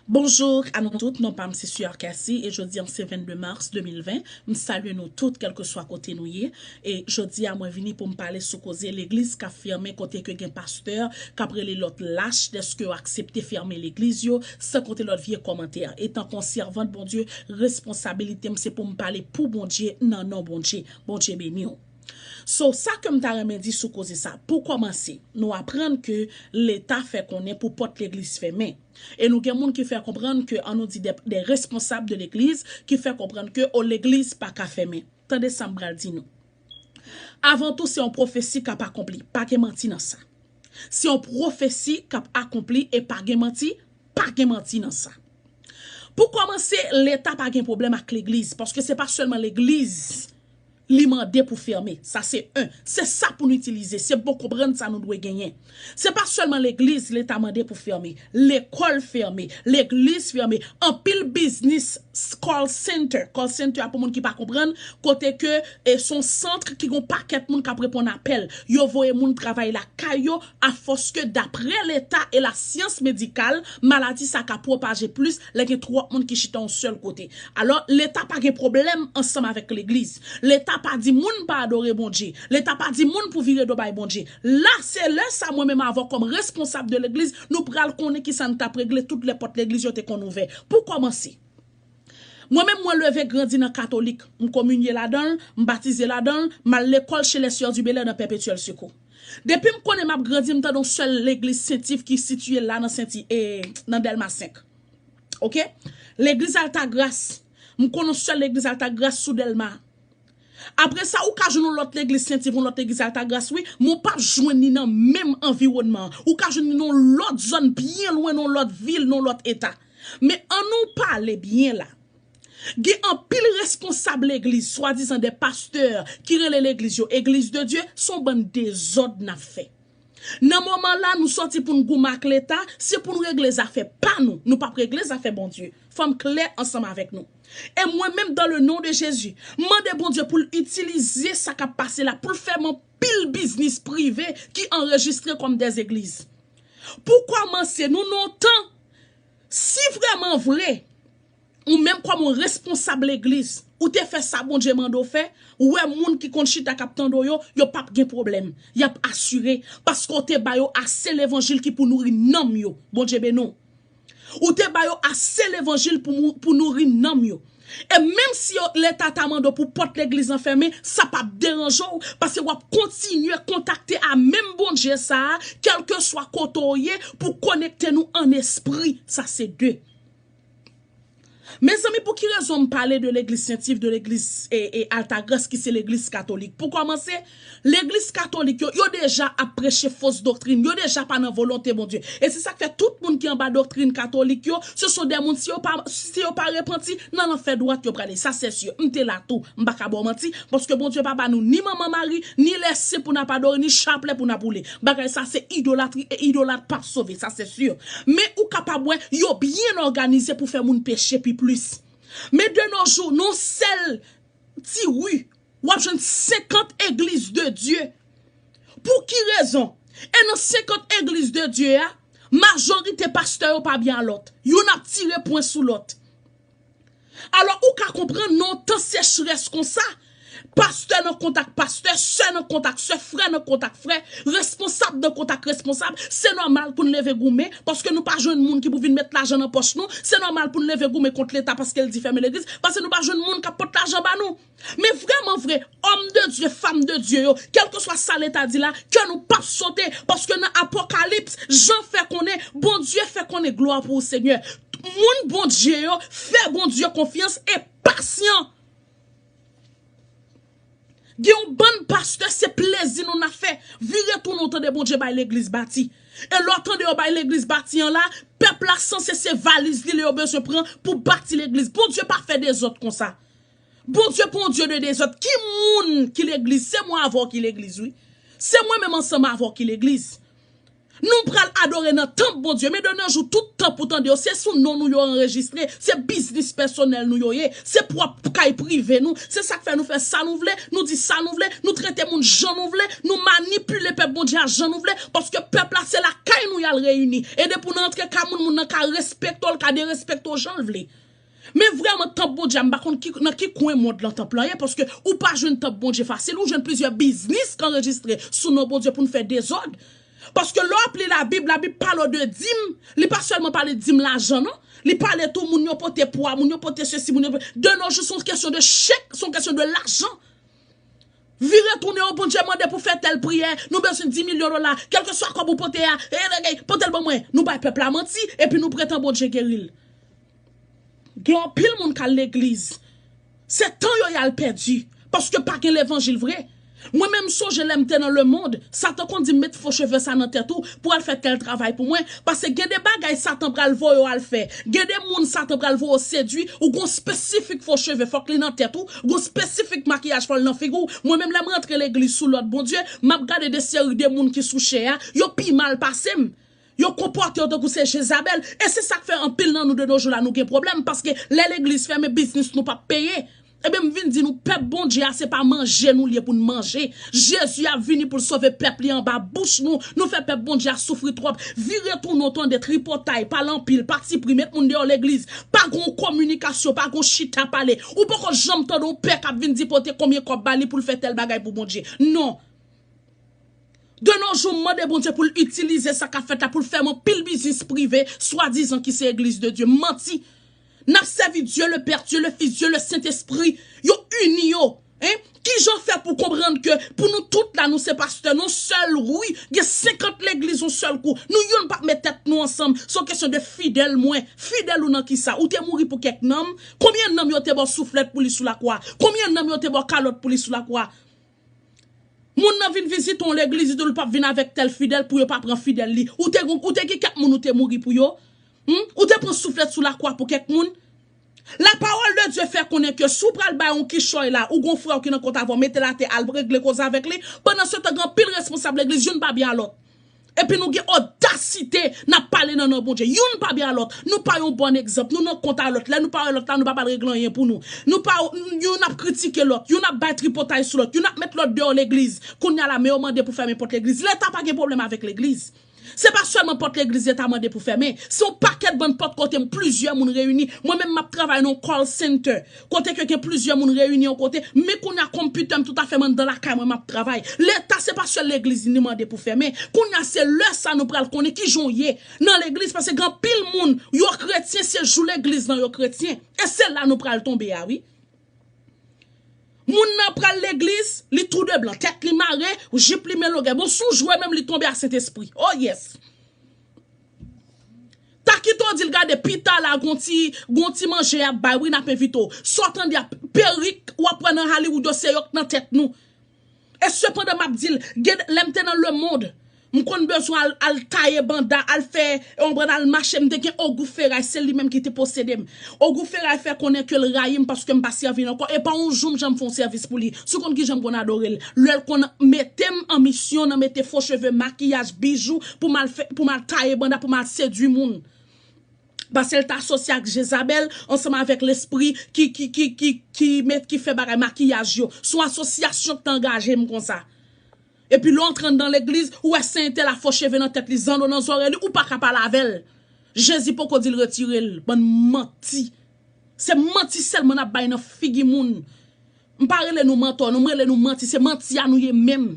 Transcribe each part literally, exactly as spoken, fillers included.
Bonjou a nou tout, non pa m se Sè Cassie e jodi an se vennde mas de mil ven. M salye nou tout kèlkeswa kote nou ye. E jodi a mwen vini pou m pale sou koze legliz k ap fèmen kote ke gen pastè k ap rele lòt lach dèske yo aksepte fèmen legliz yo, san konte lòt vye kòmantè. Etan ke yon sèvant Bondye, responsabilite m se pou m pale pou Bondye nan non Bondye. Bondye beni w. So, sa ke m ta renmen di sou koze sa. Pou kòmanse, nou aprann ke Leta fè konnen pou pòt legliz fèmen. E nou gen moun ki fè konprann ke, ann nou di, de, de responsab de legliz ki fè konprann ke, o, legliz pa ka fèmen. Tande sa m pral di nou. Avan tou, se yon pwofesi k ap akonpli. Pa gen manti nan sa. Se yon pwofesi k ap akonpli e pa gen manti, pa gen manti nan sa. Pou kòmanse, Leta pa gen pwoblèm ak legliz, paske se pa sèlman legliz li mande pou fèmen. Sa se en. Se sa pou nou itilize. Se bon konprann sa nou dwe genyen. Se pa sèlman legliz Leta mande pou fèmen. Lekòl fèmen. Legliz fèmen. Anpil biznis, call center. Call center a, pou moun ki pa konprann, kote ke, e, se yon sant ki gon pakèt moun k ap reponn apèl. Yo voye moun travay lakay yo, afòske daprè Leta e lasyans medikal, maladi sa ka pwopaje plis lè gen twòp moun ki chita yon sèl kote. Alò, Leta pa gen pwoblèm ansanm avèk legliz. Leta pa di moun pa adore Bondye. Leta pa di moun pou vire do bay Bondye. La, se lè sa mwen menm avè w kòm responsab de legliz, nou pral konnen kisa n t ap regle tout lè pòt legliz yo te konn ouvè. Pou kòmanse, mwen menm mwen leve grandi nan katolik, m kominye ladan l, m batize ladan l, m al lekòl chez les Sœurs du Bel Air nan Perpétuel Secours. Depi m konnen m ap grandi, m tande yon sèl legliz Sentif ki sitiye la nan Senti, e, nan Dèlma senk. Oke? Legliz Altagras. M konnen yon sèl legliz Altagras sou Dèlma. Apre sa, ou ka jwenn yon lòt legliz Sentif, yon lòt legliz Altagras, wi, men w p ap jwenn li nan menm anviwònman an. Ou ka jwenn li nan yon lòt zòn, byen lwen, nan yon lòt vil, nan yon lòt eta. Men ann nou pale byen la. Gen anpil responsab legliz, swadizan de pastè, ki rele legliz yo Église de Dieu, se yon bann dezòd n ap fè. Nan moman la, nou sòti pou n goumen ak Leta, se pou n regle zafè pa nou. Nou p ap regle zafè Bondye. Fò m klè ansanm avèk nou. E mwen menm, dans le nom de Jésus, m mande Bondye pou l itilize sa k ap pase la, pou l fèmen anpil biznis prive ki anrejistre kòm dèzegliz. Pou kòmanse, nou nan yon tan, si vrèman vre, ou menm kòm yon responsab legliz, ou te fè sa Bondye mande w fè, ou wè moun ki konn chita k ap tande w yo, yo p ap gen pwoblèm. Y ap asire, paske w te ba yo ase levanjil ki pou nouri nanm yo. Bondye beni w. Ou te ba yo ase levanjil pou mou-, pou nouri nanm yo. E menm si yo, Leta ta mande w pou pòt legliz lan fèmen, sa p ap deranje w, paske w ap kontinye kontakte a menm Bondye sa a, kèlkeswa kote w ye, pou konekte nou an espri. Sa se de. Mezanmi, pou ki rezon m pale de legliz Sentif, de legliz, e, e, Altagras, ki se legliz katolik? Pou kòmanse, legliz katolik yo, yo deja ap preche fos doktrin, yo deja pa nan volonte Bondye. E se sa k fè tout moun ki anba doktrin katolik yo, se son de moun, si yo pa, si yo pa repanti, nan lanfè dwat yo prale. Sa se si. M te la tou, m pa ka ba w manti, paske Bondye pa ba nou ni manman mari, ni lèsen pou n ap adore, ni chaplè pou n ap woule. Bagay sa se idolatri, e idolat p ap sove, sa se si. Men ou kapab wè, yo byen òganize pou fè moun peche pi plis. Men de nos jours, nan yon sèl ti ri, w ap jwenn senkant Église de Dieu. Pou ki rezon? E nan senkant Église de Dieu a, majorite pastè yo pa byen a lòt. Youn ap tire pwen sou lòt. Alò, ou ka konprann nan yon tan sechrès konsa, pastè nan kontak pastè, sè nan kontak sè, frè nan kontak frè, responsab nan kontak responsab, se nòmal pou n leve goumen, paske nou pa jwenn moun ki pou vin met lajan nan pòch nou, se nòmal pou n leve goumen kont Leta paske l di fèmen legliz, paske nou pa jwenn moun k ap pot lajan ba nou. Men vrèman vre, òm de Dye, fanm de Dye yo, kèlkeswa sa Leta di la, kè nou p ap sote, paske nan Apokalips, Jan fè konnen, Bondye fè konnen, glwa pou ou, Senyè. Moun Bondye yo, fè Bondye konfyans e pasyan. Gen yon bann pastè, se plezi nou n ap fè. Vire tounen w tande Bondye bay legliz bati. E lè w tande yo bay legliz bati an la, pèp la sanse se valiz li yo bezwen pran pou bati legliz. Bondye pa fè dezòd konsa. Bondye pa yon Dye de dezòd. Ki moun ki legliz? Se mwen avè w ki legliz, wi. Se mwen menm ansanm avè w ki legliz. Nou pral adore nan tanp Bondye. Men de nos jours, tout tanp ou tande yo, se sou non nou yo anrejistre, se biznis pèsonèl nou yo ye, se pwòp kay prive nou. Se sa k fè nou fè sa nou vle, nou di sa nou vle, nou trete moun jan nou vle, nou manipile pèp Bondye a jan nou vle, paske pèp la se lakay nou y al reyini. E depi w nan antre kay moun, moun nan ka respekte w, l ka derespekte w jan l vle. Men vrèman, tanp Bondye a, m pa konn ki, nan ki kwen mond lan tanp lan ye, paske ou pa jwenn tanp Bondye fasil, ou jwenn plizyè biznis k anrejistre sou non Bondye pou n fè dezòd. Paske lè w ap li Labib, Labib pale w de dim, li pa sèlman pale dim lajan, non. Li pale tou moun yo pote pwa, moun yo pote sesi, moun yo pote. De nos jours, se yon kesyon de chèk, se yon kesyon de lajan. Vire tounen, o Bondye mande pou fè tèl priyè, nou bezwen dis milyon dola, kèlkeswa kòb ou pote a, e, e, e, pote l ban mwen. Nou bay pèp la manti, epi nou pretan Bondye geri l. Gen anpil moun k al legliz. Se tan yo y al pèdi. Paske pa gen levanjil vre. Mwen menm m sonje lè m te nan lemonn, Satan konn di m met fo cheve sa nan tèt ou pou al fè tèl travay pou mwen. Paske gen de bagay Satan pral voye w al fè. Gen de moun Satan pral voye w sedui. Ou gon espesifik fo cheve, fòk li nan tèt ou. Gon espesifik makiyaj, fò l nan figi w. Mwen menm lè m rantre legliz sou lòd Bondye, m ap gade de seri de moun ki sou chè a, yo pi mal pase m. Yo konpòte yo tankou se Jezabèl. E se sa k fè anpil nan nou de nos jours la nou gen pwoblèm, paske lè legliz fèmen, biznis nou p ap peye. Ebyen, m vin di nou, pèp Bondye a, se pa manje nou li ye pou n manje. Jezi ap vini pou l sove pèp li anba bouch nou. Nou fè pèp Bondye a soufri twòp. Vire tounen w tande tripotay, pale anpil, patipri, met moun deyò legliz. Pa gon kominikasyon, pa gon chita pale. Ou poko janm tande yon pè k ap vin di pote konbyen kòb ba li pou l fè tèl bagay pou Bondye. Non. De nos jours, m mande Bondye pou l itilize sa k ap fèt la, pou l fèmen anpil biznis prive, swadizan ki se Egliz de Dye. Manti. N ap sèvi Dye le Pè, Dye le Fis, Dye le Sentespri. Yo ini yo. Hein? Kijan fè pou konprann ke pou nou tout la, nou se pastè, nou sèl, wi, gen senkant legliz yon sèl kou. Nou youn p ap met tèt nou ansanm. Se yon kesyon de fidèl mwen. Fidèl ou nan kisa? Ou te mouri pou kèk nanm? Konbyen nanm yo te ba w souflèt pou li sou lakwa? Konbyen nanm yo te ba w kalòt pou li sou lakwa? Moun nan vin vizite yon legliz, li di w l p ap vin avèk tèl fidèl pou yo pa pran fidèl li. Ou te, ou te gen kèk moun ou te mouri pou yo? Hmm? Ou te pran souflèt sou lakwa pou kèk moun? La parole de Dieu fè konnen ke si w pral bay yon kichòy la, ou gon frè w ki nan kont avè w, mete l atè, al regle koze avèk li. Pandan se tan, gen anpil responsab legliz, youn pa byen a lòt. Epi nou gen odasite, n ap pale nan non Bondye. Youn pa byen a lòt. Nou pa yon bon egzanp. Nou nan kont a lòt. Lè nou pa wè lòt la, nou pa pral regle anyen pou nou. Nou pa, youn ap kritike lòt. Youn ap bay tripotay sou lòt. Youn ap met lòt deyò legliz. Kounye a la, men yo mande pou fèmen pòt legliz. Leta pa gen pwoblèm avèk legliz. Se pa sèlman pòt legliz Leta mande pou fèmen. Se yon pakèt bann pòt kote plizyè moun reyini. Mwen menm, m ap travay nan yon call center. Kote ke gen plizyè moun reyini yon kote. Men kounye a, konpitè m toutafè m anndan lakay mwen, m ap travay. Leta, se pa sèl legliz li mande pou fèmen. Kounye a, se lè sa nou pral konnen kijan w ye nan legliz, paske gen anpil moun, yo kretyen, se jou legliz lan yo kretyen. E se la nou pral tonbe a, wi. Moun nan pral legliz, li tou de blan, tèt li mare, jip li men longè. Bon, si w jwe menm, li tonbe a Sentespri. Oh yes. Ta kite w di l gade pita la, gon ti, gon ti manje y ap bay, wi, n ap envite w. Sa w tande a, perik w ap wè nan Hollywood yo, se yo k nan tèt nou. E sepandan, m ap di l, gen, lè m te nan lemonn, m konn bezwen al, al taye banda, al fè, w konprann, al mache, m te gen Ogou Feray, se li menm ki te posede m. Ogou Feray fè konnen ke l rayi m paske m pa sèvi l ankò. E pa yon jou m janm fè yon sèvis pou li. Si w konn kijan m konn adore l. Lè l konn mete m an misyon nan mete fo cheve, makiyaj, bijou, pou m al fè, pou m al taye banda, pou m al sedui moun. Paske l t asosye ak Jezabèl ansanm avèk lespri ki, ki, ki, ki, ki met, ki fè bagay makiyaj yo. Se yon asosyasyon k te angaje m konsa. Epi lè w antre anndan legliz, ou wè se entèl a fo cheve nan tèt li, zanno nan zòrèy li, ou pa ka pale avè l. Jezi poko di l retire l. Bann manti. Se manti sèlman n ap bay nan figi moun. M pa rele nou mantò, non, m rele nou manti. Se manti a nou ye menm.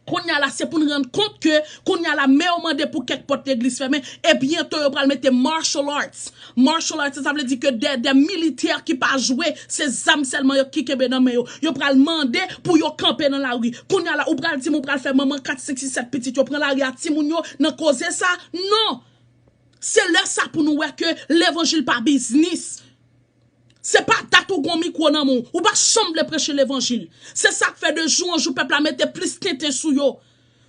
Kounye a la, se pou n rann kont ke, kounye a la, men yo mande pou kèk pòt legliz fèmen, e byento yo pral mete martial arts. Martial arts, sa vle di ke de, de militè ki pa jwe, se zam sèlman yo ki kenbe nan men yo. Yo pral mande pou yo kanpe nan lari. Kounye a la, ou pral di m ou pral fè manman kat, senk, sis, sèt pitit yo pran lari a timoun yo nan koze sa? Non! Se lè sa pou nou wè ke levanjil pa biznis. Se pa dat ou gon mikwo nan men w, ou pa janm vle preche levanjil. Se sa k fè de jou an jou pèp la mete plis tenten sou yo.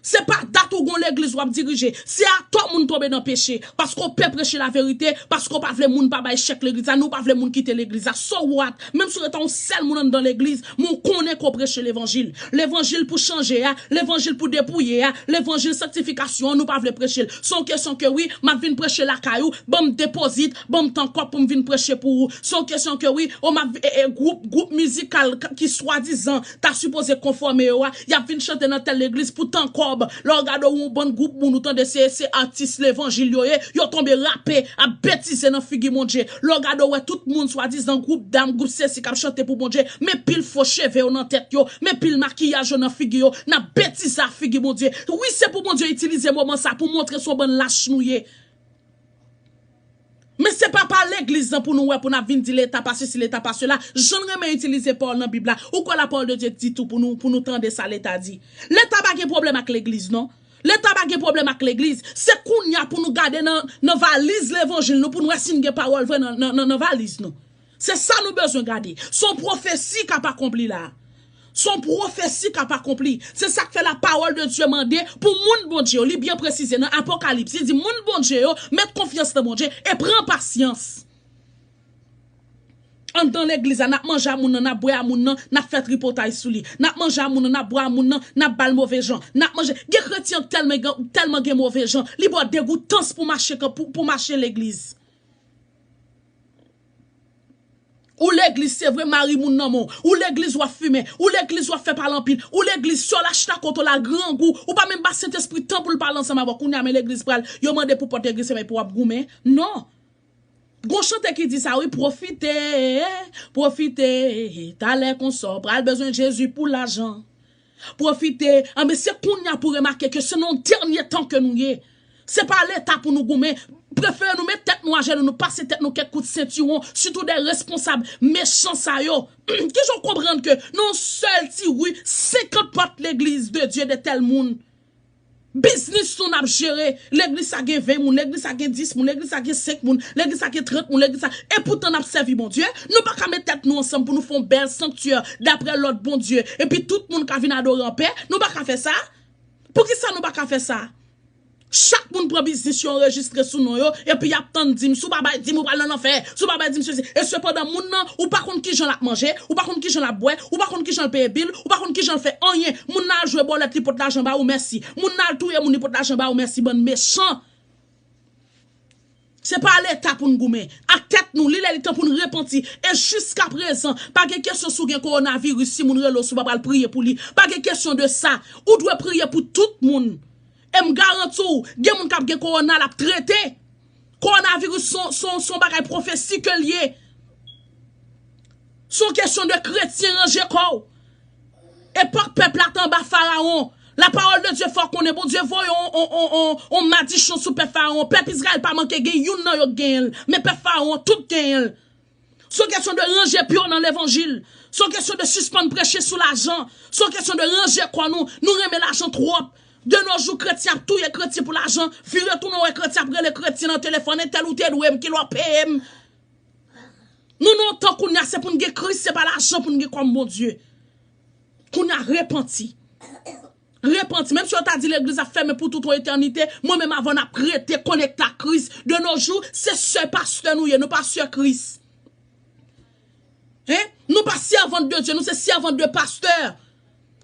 Se pa dat ou gon legliz w ap dirije. Se atò moun tonbe nan peche. Paske w pè preche laverite, paske w pa vle moun pa bay chèk legliz la, ni w pa vle moun kite legliz la. So what? Menm si w rete yon sèl moun anndan legliz, men w konnen ke w preche levanjil. Levanjil pou chanje a, levanjil pou depouye a, levanjil sanktifikasyon an, nou pa vle preche l. Se yon kesyon ke wi, m ap vin preche lakay ou, ban m depozit, ban m tan kòb pou m vin preche pou ou. Se yon kesyon ke wi, o m ap, e, e, gwoup, gwoup mizikal k-, ki swadizan ta sipoze konfòme yo a, y ap vin chante nan tèl legliz pou tan kòb. Lè w gade w yon bann gwoup moun ou tande se, se atis levanjil yo ye, yo tonbe rape, ap betize nan figi Bondye. Lè w gade w wè tout moun swadizan gwoup dam, gwoup sesi k ap chante pou Bondye, men pil fo cheve yo nan tèt yo, men pil makiyaj yo nan figi yo, n ap betize ak figi Bondye. Wi, se pou Bondye itilize moman sa pou montre se yon bann lach nou ye. Men se pa pa legliz lan pou nou wè pou n ap vin di Leta pa sesi, Leta pa sela. Jan n renmen itilize pawòl nan Bib la, ou kwè lapawòl de Dye di tou pou nou, pou nou tande sa Leta di? Leta pa gen pwoblèm ak legliz, non. Leta pa gen pwoblèm ak legliz. Se kounye a pou nou gade nan, nan valiz levanjil nou pou n wè si n gen pawòl vre nan, nan, nan, nan valiz nou. Se sa nou bezwen gade. Se yon pwofesi k ap akonpli la. Se yon pwofesi k ap akonpli. Se sa k fè lapawòl de Dye mande pou moun Bondye yo. Li byen presize nan Apokalips. Li di, moun Bondye yo, met konfyans nan Bondye e pran pasyans. Anndan legliz la, n ap manje a moun nan, n ap bwè a moun nan, n ap fè tripotay sou li. N ap manje a moun nan, n ap bwè a moun nan, n ap ba l move jan. N ap manje. Gen kretyen k tèlman gen, tèlman gen move jan, li ba w degoutans pou mache, pou, pou mache legliz. Ou legliz, se vre, mari moun nan men w. Ou legliz, w ap fimen. Ou legliz, w ap fè pale anpil. Ou legliz, sè w la chita kote w la grangou. Ou pa menm ba Sentespri tan pou l pale ansanm avè w. Kounye a, men legliz pral, yo mande pou pòt legliz fèmen pou w ap goumen. Non. Gon chante ki di sa, wi, pwofite, pwofite, talè konsa w pral bezwen Jezi pou lajan. Pwofite, anben se kounye a pou remake ke se nan yon dènye tan ke nou ye. Se pa Leta pou nou goumen. Prefere nou met tèt nou ajenou, nou pase tèt nou kèk kout sentiwon, sitou dèyè responsab mechan sa yo. Kijan w konprann ke nan yon sèl ti ri, senkant pòt legliz de Dye de tèl moun? Biznis nou n ap jere. Legliz sa gen ven moun, legliz sa gen dis moun, legliz sa gen senk moun, legliz sa gen trant moun, legliz sa. E poutan n ap sèvi Bondye. Nou pa ka met tèt nou ansanm pou nou fè yon bèl sanktyè daprè lòd Bondye. Epi tout moun ka vin adore anpè. Nou pa ka fè sa. Poukisa nou pa ka fè sa? Chak moun pran biznis yo anrejistre sou non yo, epi y ap tann dim. Si w pa bay dim, ou pral nan lanfè. Si w pa bay dim, sesi. E sepandan, moun nan, ou pa konn kijan l ap manje, ou pa konn kijan l ap bwè, ou pa konn kijan l peye bil, ou pa konn kijan l fè anyen. Moun nan al jwe bòlèt, li pot lajan ba ou, mèsi. Moun nan al touye moun, li pot lajan ba ou, mèsi, bann mechan. Se pa Leta pou n goumen. Ak tèt nou, li lè li tan pou n repanti. E jiskaprezan, pa gen kesyon si w gen kowonaviris, si moun rele w, si w pa pral priye pou li. Pa gen kesyon de sa. Ou dwe priye pou tout moun. E m garanti w, gen moun k ap gen kowona, l ap trete. Kowonaviris se yon, se yon, se yon bagay pwofesi ke l ye. Se yon kesyon de kretyen ranje kò w. Epòk pèp la te anba Farawon. Lapawòl de Dye fè w konnen Bondye voye yon, yon, yon, yon, yon madichon sou pèp Farawon. Pèp Izrayèl pa manke gen youn nan yo k genyen l. Men pèp Farawon, tout genyen l. Se yon kesyon de ranje pye w nan levanjil. Se yon kesyon de sispann preche sou lajan. Se yon kesyon de ranje kò nou. Nou renmen lajan twòp. De nos jours, kretyen ap touye kretyen pou lajan. Vire tounen w wè kretyen ap rele kretyen nan telefòn, entèl ou te dwe m, kilè w ap peye m. Nou nan yon tan kounye a, se pou n gen Kris, se pa lajan pou n gen kòm Bondye. Kounye a, repanti. Repanti. Menm si yo ta di legliz ap fèmen pou tout yon etènite, mwen menm avan n ap rete konekte ak Kris. De nos jours, se sè pastè nou ye, nou pa sè Kris. Hein? Nou pa sèvant de Dye, nou se sèvant de pastè.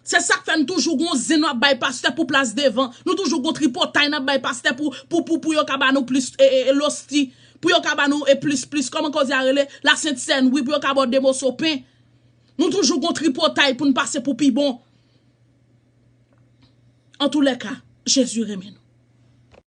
Se sa k fè n toujou gon zen nou ap bay pastè pou plas devan. Nou toujou gon tripotay n ap bay pastè pou, pou, pou, pou yo ka ba nou plis, e, e, e, losti. Pou yo ka ba nou, e, plis, plis, kòman koze a rele? Lasent sèn, wi, pou yo ka ba w de moso pen. Nou toujou gon tripotay pou n pase pou pi bon. Antoulèka, Jezi renmen nou.